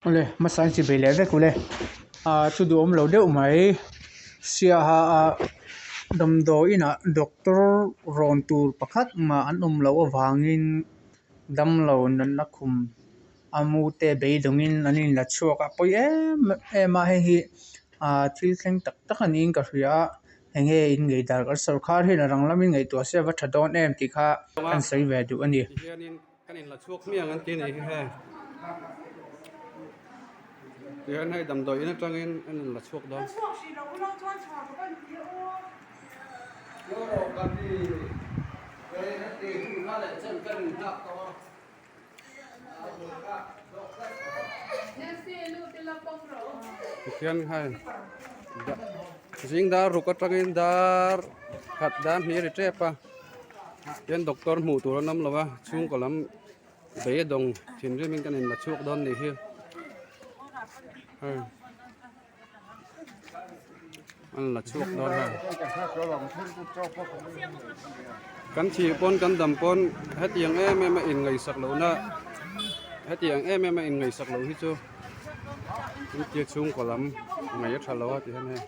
Awle hmasa in chibei leh vek ule ah thu duhawm lo deuh mai siaha ah damdawi inah doctor rawn tur pakhat mah an awm loh avangin damlo natna khum a mu te beidawngin an inla chhuak a pawi em em a hei hi ah thil thleng tak tak a niin ka hria a enge in ngei dar kan sawrkhar hian a rang lamin ngaihtuah se a va tha dawn em tih kha an sawi ve duh a ni. Kan inla chhuak hmiang an ti a nih hi hei tihian hei damdawi in atangin an inla chhuak dawn. Tihian hei zing dar ruk atangin dar khat dar hnih a ri tep a. Tihian doctor hmuh tur an awm lo a chhungkaw lam beidawng thinrim in kan inla chhuak dawn nih hi hei an la chhuak dawn hei kan thih pawn kan dam pawn hetiang em em a in ngaihsak loh na hetiang em em a in ngaihsak loh hi chu tin chhungkaw lam ngaih a tha lo a ti hian hei.